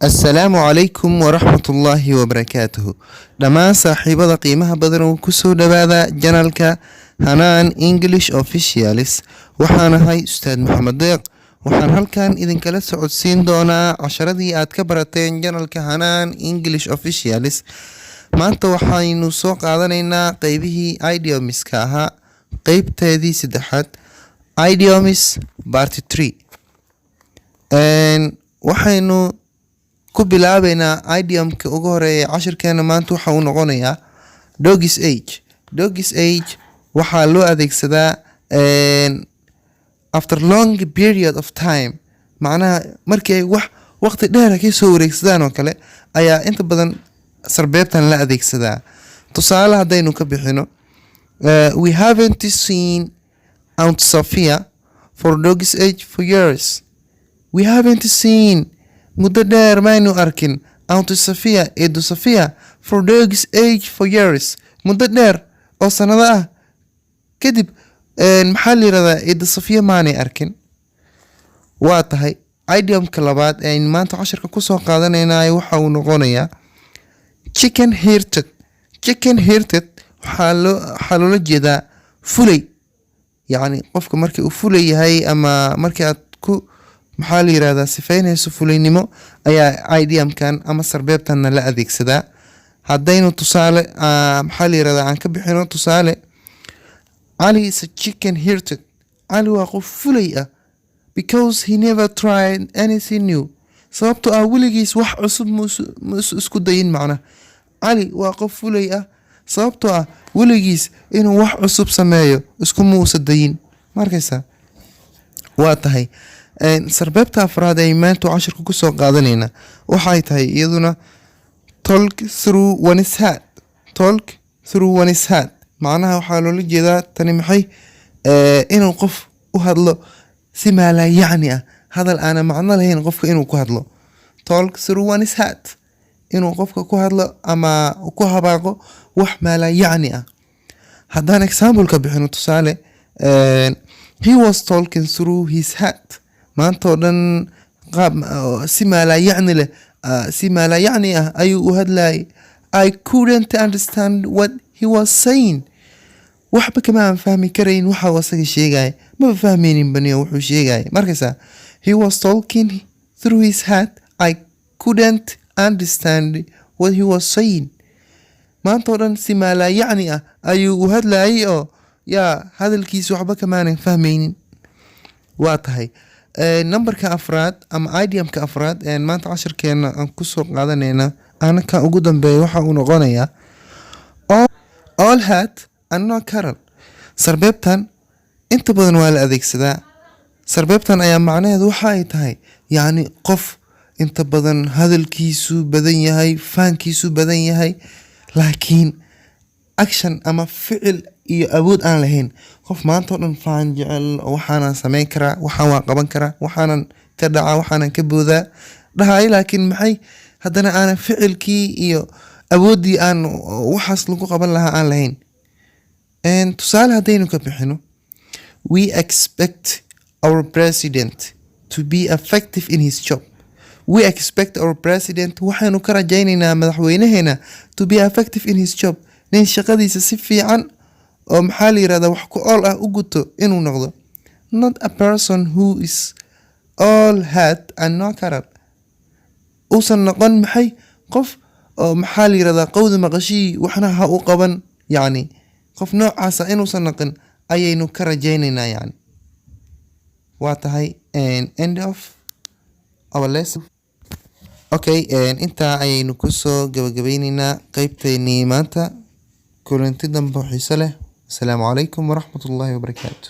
Assalaamu calaykum waraxmatullaahi wabarakaatuhu. Dhammaan saaxiibada qiimaha badan oo kusoo dhawaada channelka Hanaan English Officials. Waxaan ahay Ustaad Maxamed Deeq. Waxaan halkan idinkala socodsiin doonaa casharadii aad ka barateen channelka Hanaan English Officials. Maanta waxaynu soo qaadanaynaa qeybihii idiomska ahaa, qeybteedii saddexaad, idioms part 3. Waxaynu ku bilaabeynaa idiomka ugu horeeya cashirkeena maanta. Waxa uu noqonayaa dog's age. Dog's age waxaa loo adeegsadaa after long period of time, macnaha markii ay wax waqti dheer ka soo wareegsadaan oo kale ayaa inta badan sarbeebtan la adeegsadaa. Tusaale haddaynu ka bixino, "We haven't seen Aunt Sophia for dog's age for years." We haven't seen, muddo dheer maynu arkin, Aunt Sophia, Eedo Sophia, for dog's age for years, muddo dheer oo sanado ah kadib, maxaa la yirahdaa, Eedo Sophia maanay arkin. Waa tahay, idiomka labaad ee aynu maanta cashirka kusoo qaadanaynaay waxa uu noqonayaa chicken hearted. Chicken hearted waxaa loola jeedaa fulay, yacni qofka markii uu fulay yahay ama markii aad ku, maxaa la yirahdaa, sifaynayso fulaynimo ayaa idiomkan ama sarbeebtanna la adeegsadaa. Haddaynu tusaale, maxaa la yirahdaa, aan ka bixino tusaale, "Ali is a chicken hearted", Cali waa qof fulay ah, "because he never tried anything new", sababtoo ah weligiis wax cusub ma isku dayin. Macna, Cali waa qof fulay ah sababtoo ah weligiis inuu wax cusub sameeyo iskuma uusa dayin. Ma arkaysaa? Waa tahay, sarbeebta afraad ay maanta cashirka kusoo qaadanayna waxay tahay iyaduna talk through one's hat. Talk through one's hat macnaha waxaa loola jeedaa tani maxay? Inuu qof u hadlo si maalaa yacni ah, hadal aana macno lahayn qofka inuu ku hadlo. Talk through one's hat, inuu qofka ku hadlo ama ku habaaqo wax maalaa yacni ah. Haddaan example ka bixino, tusaale, "He was talking through his hat", maanta oo dhan qaab si maalaa yacni leh, si maalaa yacni ah ayuu u hadlayay. "I couldn't understand what he was saying", waxba kama aan fahmi karayn waxa uu asaga sheegaya, maba fahmaynin baniyo wuxuu sheegaya. Markaysa, "He was talking through his hat. I couldn't understand what he was saying." Maanta oo dhan si maalaa yacni ah ayuu u hadlayay oo yaa hadalkiisa waxba kamaanan fahmaynin. Waa tahay, numberka afraad ama idiomka afraad ee maanta cashirkeena aan kusoo qaadanayna, ana kan ugu dambeeya, waxa uu noqonayaa all hat and no cattle. Sarbeebtan inta badan waa la adeegsadaa. Sarbeebtan ayaa macnaheedu waxa ay tahay, yacni, qof inta badan hadalkiisu badan yahay, faankiisu badan yahay, laakiin action ama ficil iyo awood aan lahayn. Qof maanta oo dhan faan jecel oo waxaanan sameyn karaa, waxaan waan qaban karaa, waxaanan ka dhacaa, waxaanan ka boodaa dhahay, laakiin maxay, haddana aanan ficilkii iyo awooddii aan waxaas lagu qaban lahaa aan lahayn. Tusaale haddaynu ka bixino, "We expect our president to be effective in his job." We expect our president, waxaynu ka rajaynaynaa madaxweynaheena, to be effective in his job, nin shaqadiisa si fiican oo, maxaa la yirahdaa, wax ku ool ah u guto inuu noqdo, not a person who is all hat and no cattle, uusan noqon maxay, qof oo, maxaa la yirahdaa, qowda maqashii waxna ha u qaban. Yacni qof noocaasa inuusan noqon ayaynu ka rajaynaynaa. Yacni waa tahay, end of our lesson. Okay, intaa ayaynu kusoo gabagabeyneynaa qeybteynii maanta. Kulanti dambe oo xiiso leh. Asalaamu calaykum waraxmatullaahi wabarakaatu.